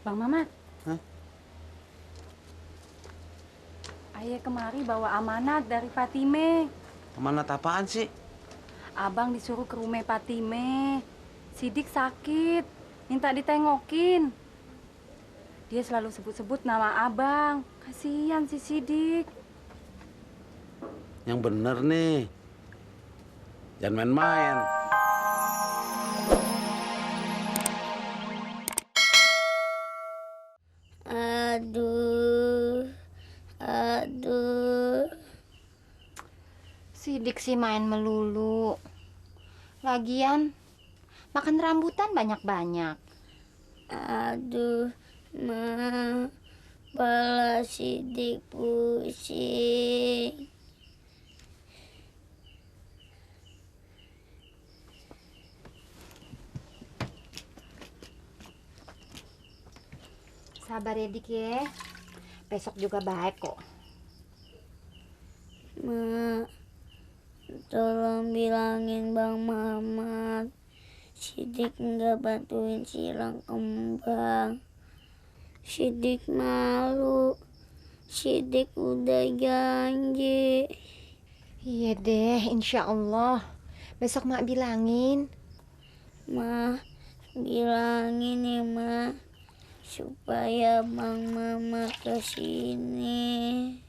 Bang Mamat. Hah? Ayah kemari bawa amanat dari Fatime. Amanat apaan sih? Abang disuruh ke rumah Fatime. Sidik sakit, minta ditengokin. Dia selalu sebut-sebut nama abang. Kasihan si Sidik. Yang bener nih. Jangan main-main. Aduh, aduh. Sidik sih main melulu. Lagian, makan rambutan banyak-banyak. Aduh, Ma. Pala Sidik pusing. Sabar ya, Dik ya. Besok juga baik kok. Ma, tolong bilangin Bang Mamat. Sidik nggak bantuin silang kembang. Sidik malu. Sidik udah janji. Iya deh, insya Allah. Besok mak bilangin. Ma, bilangin ya Ma, supaya Bang Mamat kesini.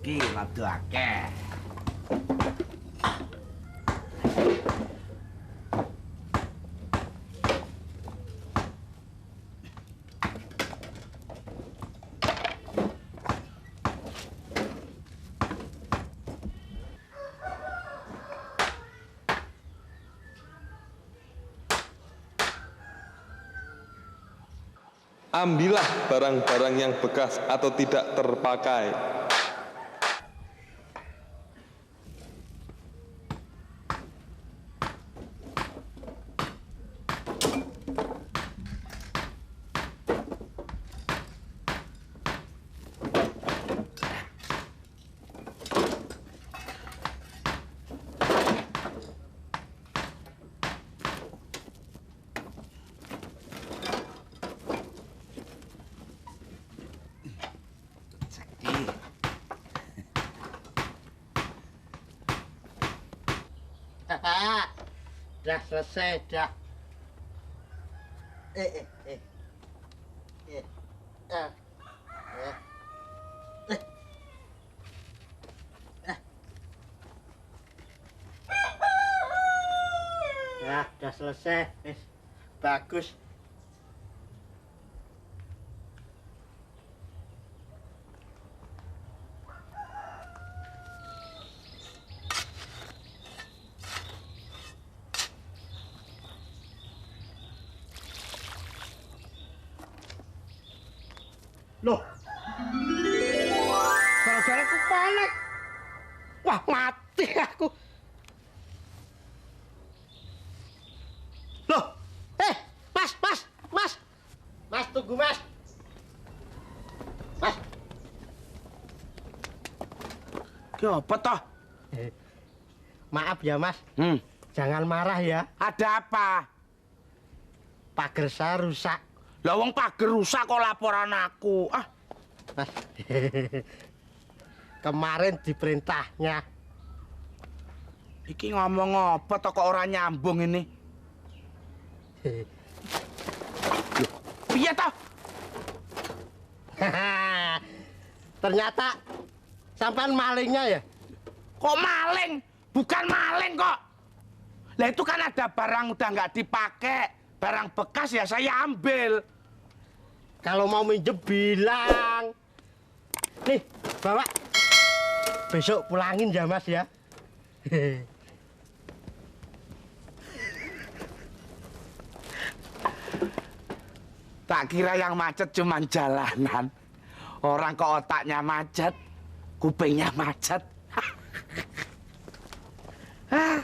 Gila tuh akeh. Ambillah barang-barang yang bekas atau tidak terpakai. Dah selesai dah. Eh. Ya, dah selesai. Bagus. Loh, gara-garaku panik. Wah, mati aku. Loh, mas, tunggu mas. Mas, Ki apa toh? maaf ya mas, jangan marah ya. Ada apa? Pagar saya rusak. Lah wong pager rusak kok laporan aku. Ah, Mas, kemarin diperintahnya. iki ngomong apa toh kok ora nyambung ini? Loh, piye toh? Ternyata sampean malingnya ya. Kok maling? Bukan maling kok. Lah itu kan ada barang udah nggak dipakai, barang bekas ya saya ambil. Kalau mau minjem bilang. Nih, bawa. Besok pulangin ya, Mas ya. Tak kira yang macet cuman jalanan. Orang kok otaknya macet, kupingnya macet. Bang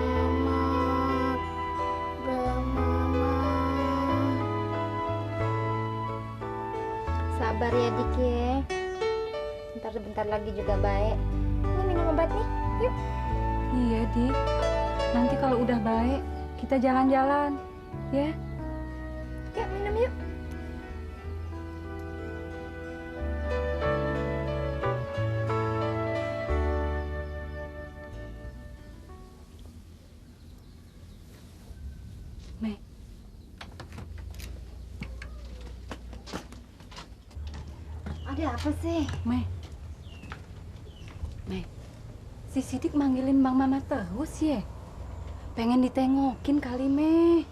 Mamat, Bang Mamat. Sabar ya Dik ya. Bentar lagi juga baik. Ini minum obat nih, yuk. Iya, Dik. Nanti kalau udah baik, kita jalan-jalan, ya. Yuk minum yuk. Mei, Ada apa sih? Mei. Si Sidik manggilin Bang Mamat terus ya. Pengen ditengokin kali, Mei.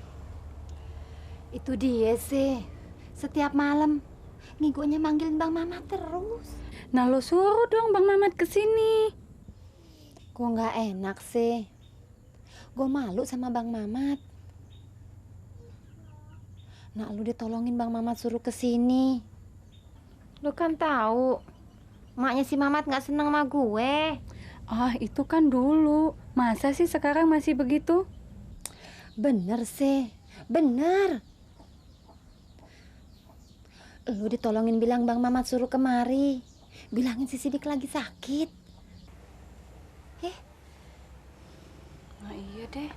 Itu dia sih. Setiap malam ngigonya manggilin Bang Mamat terus. Nah, lo suruh dong Bang Mamat kesini. Gue nggak enak sih. Gue malu sama Bang Mamat. Nah, lu ditolongin Bang Mamat suruh kesini. Lu kan tahu, maknya si Mamat nggak seneng sama gue. Ah, itu kan dulu. Masa sih sekarang masih begitu? Bener sih, bener. Lu ditolongin bilang Bang Mamat suruh kemari. Bilangin si Sidik lagi sakit. Nah, iya deh.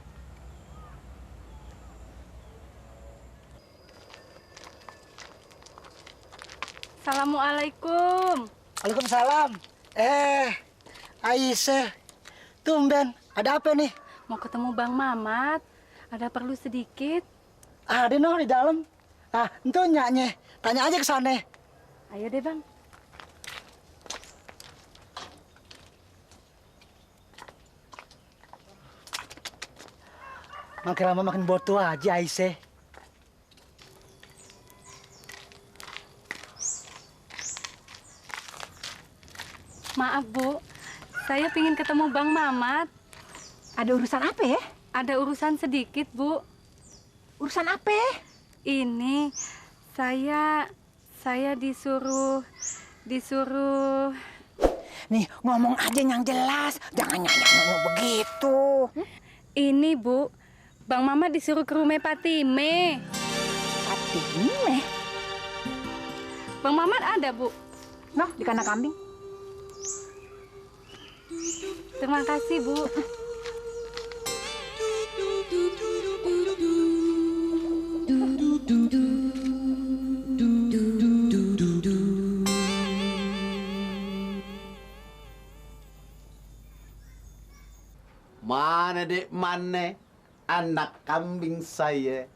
Assalamualaikum. Waalaikumsalam. Aisyah, tumben. Ada apa nih? Mau ketemu Bang Mamat. Ada perlu sedikit. Ada noh di dalam. Ah, entu nyaknya. Tanya aja ke sana. Ayo deh, Bang. Makin lama makin bodoh aja Aisyah. Maaf, Bu. Saya pingin ketemu Bang Mamat. Ada urusan apa ya? Ada urusan sedikit, Bu. Urusan apa? Ini saya disuruh Nih, ngomong aja yang jelas. Jangan nyanyi begitu. ini, Bu. Bang Mamat disuruh ke rumah Patime. Fatime. Bang Mamat ada, Bu. Noh, di kandang kambing. Terima kasih, Bu. Mana dek mana anak kambing saya?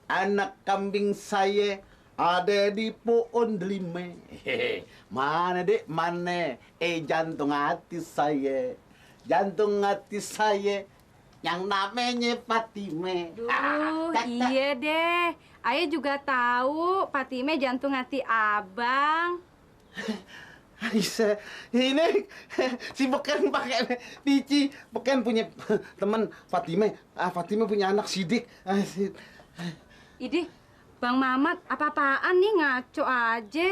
Anak kambing saya ada di pohon delima. Hehe. Mana dek mana? Jantung hati saya. Jantung hati saya yang namanya Fatime. Duh, iya deh. Ayah juga tahu Patime jantung hati abang. Aisyah, ini si Beken pakai pici. Beken punya teman Fatime. Fatime punya anak Sidik. Idih, Bang Mamat apa-apaan nih, ngaco aja.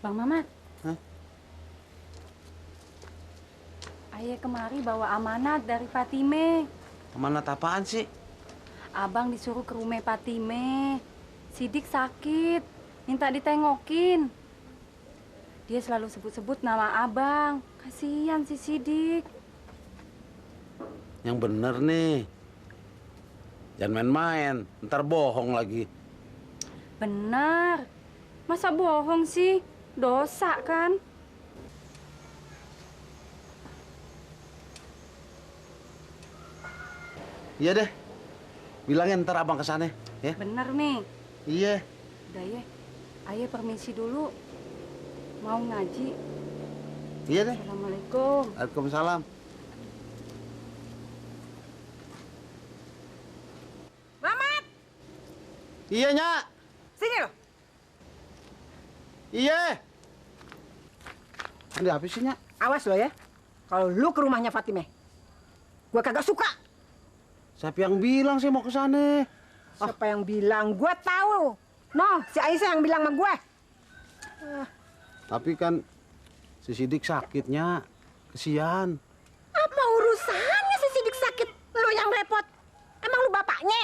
Bang Mamat. Hah? Ayah kemari bawa amanat dari Patime. Amanat apaan sih? Abang disuruh ke rumah Patime. Sidik sakit, minta ditengokin. Dia selalu sebut-sebut nama abang. Kasihan si Sidik. Yang bener nih. Jangan main-main, ntar bohong lagi. Bener. Masa bohong sih? Dosa kan? Iya deh. Bilangin ntar abang kesana, ya. Bener nih. Iya. Udah ya, ayah permisi dulu. Mau ngaji. Iya deh. Assalamualaikum. Waalaikumsalam. Mamat, Iya, Nyak. sini lo. Iya. Ada apa sih, Nyak? Awas lo ya. Kalau lu ke rumahnya Fatime, gua kagak suka. Siapa yang bilang sih mau ke sana? Siapa yang bilang? Gua tahu. No, si Aisyah yang bilang sama gue. Tapi kan si Sidik sakitnya. Kesian. Apa urusannya si Sidik sakit? Lu yang repot. Emang lu bapaknya?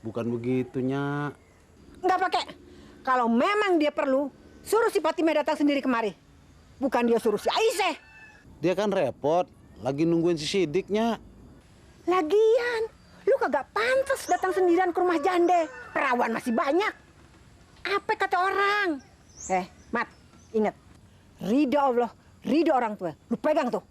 Bukan begitu, Nyak. Nggak pakai. Kalau memang dia perlu, suruh si Fatime datang sendiri kemari. Bukan dia suruh si Aisyah. Dia kan repot. Lagi nungguin si Sidiknya. Lagian, lu kagak pantas datang sendirian ke rumah jande. Perawan masih banyak. Apa kata orang? Mat, ingat. Ridho Allah, ridho orang tua. Lu pegang tuh.